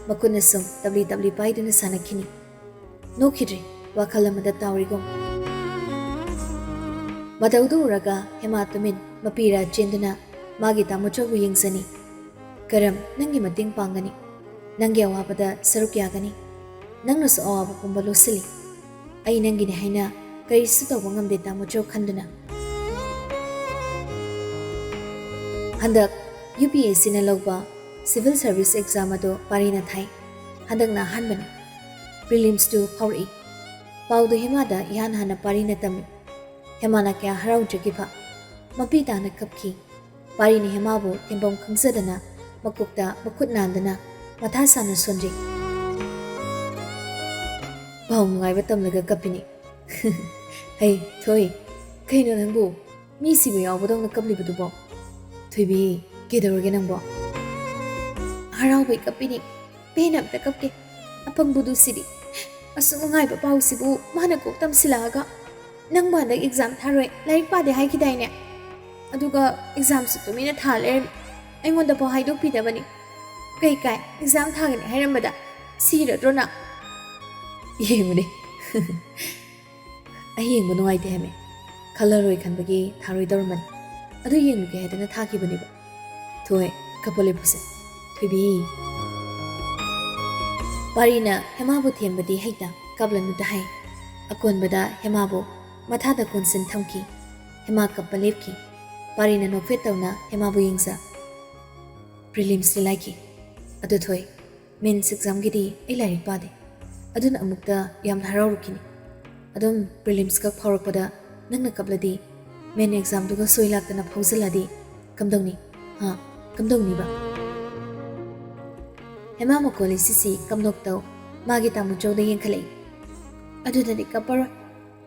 ꯃꯈꯨꯠꯅ ꯁꯨꯝ ꯇꯞꯂꯤ ꯇꯞꯂꯤ ꯄꯥꯏꯗꯨꯅ ꯁꯥꯟꯅꯈꯤꯅꯤ꯫ ꯅꯣꯛꯈꯤꯗ꯭ꯔꯦ, ꯋꯥꯈꯜ ꯑꯃꯗ ꯇꯥꯎꯔꯤꯒꯨꯝ꯫ ꯃꯇꯧꯗꯨ ꯎꯔꯒ ꯍꯦꯃꯥ ꯇꯨꯃꯤꯟ ꯃꯄꯤꯔꯥ ꯆꯦꯟꯗꯨꯅ ꯃꯥꯒꯤ ꯇꯥꯃꯣꯆꯧꯕꯨ ꯌꯦꯡꯖꯅꯤ꯫ "ꯀꯔꯝ ꯅꯪꯒꯤ ꯃꯇꯦꯡ ꯄꯥꯡꯒꯅꯤ? ꯅꯪꯒꯤ ꯑꯋꯥꯕꯗ ꯁꯔꯨꯛ ꯌꯥꯒꯅꯤ꯫ ꯅꯪꯅꯁꯨ ꯑꯋꯥꯕ ꯄꯨꯝꯕ ꯂꯣꯠꯁꯤꯜꯂꯤ꯫ ꯑꯩ ꯅꯪꯒꯤꯅꯤ ꯍꯥꯏꯅ ꯀꯔꯤꯁꯨ ꯇꯧꯕ ꯉꯝꯗꯦ ꯇꯥꯃꯣꯆꯧ ꯈꯟꯗꯨꯅ꯫" ꯍꯟꯗꯛ ꯌꯨ ꯄꯤ ꯑꯦꯁ ꯁꯤꯅ ꯂꯧꯕ civil service exam ꯑꯗꯨ ꯄꯥꯔꯤꯅ ꯊꯥꯏ꯫ ꯍꯟꯗꯛꯅ ꯑꯍꯥꯟꯕꯅꯤ꯫ Prelims ꯇꯨ ꯐꯥꯎꯔꯛꯏ꯫ ꯄꯥꯎꯗꯨ ꯍꯦꯃꯥꯗ ꯏꯍꯥꯟ ꯍꯥꯟꯅ ꯄꯥꯔꯤꯅ ꯇꯝꯃꯤ꯫ ꯍꯦꯃꯥꯅ ꯀꯌꯥ ꯍꯔꯥꯎꯖꯈꯤꯕ꯫ ꯃꯄꯤ ꯇꯥꯅ ꯀꯞꯈꯤ꯫ ꯄꯥꯔꯤꯅ ꯍꯦꯃꯥꯕꯨ ꯊꯦꯝꯐꯝ ꯈꯪꯖꯗꯅ ꯃꯀꯣꯛꯇ ꯃꯈꯨꯠ ꯅꯥꯟꯗꯨꯅ ꯃꯊꯥ ꯁꯥꯅ ꯁꯣꯟꯖꯩ꯫ "ꯄꯥꯎ ꯅꯨꯡꯉꯥꯏꯕ ꯇꯝꯂꯒ ꯀꯞꯄꯤꯅꯦ꯫" "ꯍꯩ, ꯊꯣꯏ, ꯀꯩꯅꯣ ꯅꯪꯕꯨ? ꯃꯤ ꯁꯤꯕ ꯌꯥꯎꯕꯗꯧꯅ ꯀꯞꯂꯤꯕꯗꯨꯕꯣ? ꯊꯣꯏꯕꯤ, ꯀꯩꯗꯧꯔꯒꯦ ꯅꯪꯕꯣ?" "ꯍꯔꯥꯎꯕꯩ ꯀꯞꯄꯤꯅꯦ꯫ ꯄꯦꯟꯅ ꯑꯝꯇ ꯀꯞꯀꯦ꯫ ꯑꯄꯪꯕꯗꯨ ꯁꯤꯗꯤ꯫ ꯑꯁꯨꯛ ꯅꯨꯡꯉꯥꯏꯕ ꯄꯥꯎꯁꯤꯕꯨ ꯃꯥꯅ ꯀꯣꯛ ꯇꯝꯁꯤꯜꯂꯛꯑꯒ꯫ ꯅꯪꯕꯨ ꯍꯟꯗꯛ exam ꯊꯥꯔꯣꯏ, ꯂꯥꯏꯔꯤꯛ ꯄꯥꯗꯦ ꯍꯥꯏꯈꯤꯗꯥꯏꯅꯦ? ꯑꯗꯨꯒ exam ꯁꯨ ꯇꯨꯃꯤꯟꯅ ꯊꯥ ꯂꯩꯔꯝꯃꯤ꯫ ꯑꯩꯉꯣꯟꯗꯐꯥꯎ ꯍꯥꯏꯗꯣꯛꯄꯤꯗꯕꯅꯤ꯫ ꯀꯩ ꯀꯥꯏ, exam ꯊꯥꯒꯅꯤ ꯍꯥꯏꯔꯝꯕꯗ ꯁꯤꯔꯗ꯭ꯔꯣ ꯅꯪ?" "ꯌꯦꯡꯉꯨꯅꯦ꯫" "ꯑꯩ ꯌꯦꯡꯕ ꯅꯨꯡꯉꯥꯏꯇꯦ ꯍꯥꯏꯃꯦ꯫ ꯈꯜꯂꯔꯣꯏ ꯈꯟꯕꯒꯤ ꯊꯥꯔꯣꯏ ꯇꯧꯔꯝꯕꯅꯤ꯫ ꯑꯗꯨ ꯌꯦꯡꯂꯨꯒꯦ ꯍꯥꯏꯗꯅ ꯊꯥꯈꯤꯕꯅꯦꯕ꯫ ꯊꯣꯏ, ꯀꯞꯄ ꯂꯦꯞꯄꯨꯁꯦ꯫ ꯊꯣꯏꯕꯤ꯫" ꯄꯥꯔꯤꯅ ꯍꯦꯃꯥꯕꯨ ꯊꯦꯝꯕꯗꯤ ꯍꯩꯇ, "ꯀꯞꯂꯅꯨꯗ" ꯍꯥꯏ꯫ ꯑꯀꯣꯟꯕꯗ ꯍꯦꯃꯥꯕꯨ ꯃꯊꯥꯗ ꯀꯣꯟꯁꯤꯟ ꯊꯝꯈꯤ꯫ ꯍꯦꯃꯥ ꯀꯞꯄ ꯂꯦꯞꯈꯤ꯫ ꯄꯥꯔꯤꯅ ꯅꯣꯛꯐꯦꯠ ꯇꯧꯅ ꯍꯦꯃꯥꯕꯨ ꯌꯦꯡꯖ꯫ "Prelims ꯂꯤ ꯂꯥꯏꯈꯤ꯫ ꯑꯗꯨ ꯊꯣꯏ, mains exam ꯒꯤꯗꯤ ꯑꯩ ꯂꯥꯏꯔꯤꯛ ꯄꯥꯗꯦ꯫ ꯑꯗꯨꯅ ꯑꯃꯨꯛꯇ ꯌꯥꯝꯅ ꯍꯔꯥꯎꯔꯛꯈꯤꯅꯤ꯫ ꯑꯗꯨꯝ prelims ꯈꯛ ꯐꯥꯎꯔꯛꯄꯗ ꯅꯪꯅ ꯀꯞꯂꯗꯤ, main exam ꯗꯨꯒ ꯁꯣꯏ ꯂꯥꯛꯇꯅ ꯐꯥꯎꯖꯜꯂꯗꯤ ꯀꯝꯗꯧꯅꯤ? ꯍꯥ? ꯀꯝꯗꯧꯅꯤꯕ?" ꯍꯦꯃꯥ ꯃꯀꯣꯜ ꯏꯁꯤꯁꯤ ꯀꯝꯅꯣꯛꯇꯧ ꯃꯥꯒꯤ ꯇꯥꯃꯣꯆꯧꯗ ꯌꯦꯡꯈꯠꯂꯛꯏ꯫ "ꯑꯗꯨꯗꯗꯤ ꯀꯞꯄꯔꯣꯏ꯫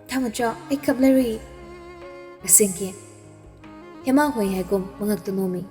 ꯇꯥꯃꯣꯆꯧ, ꯑꯩ ꯀꯞꯂꯔꯣꯏꯌꯦ꯫" "ꯑꯁꯦꯡꯀꯤ?" ꯍꯦꯃꯥ ꯍꯣꯏ ꯍꯥꯏꯒꯨꯝ ꯃꯉꯛꯇ ꯅꯣꯝꯃꯤ꯫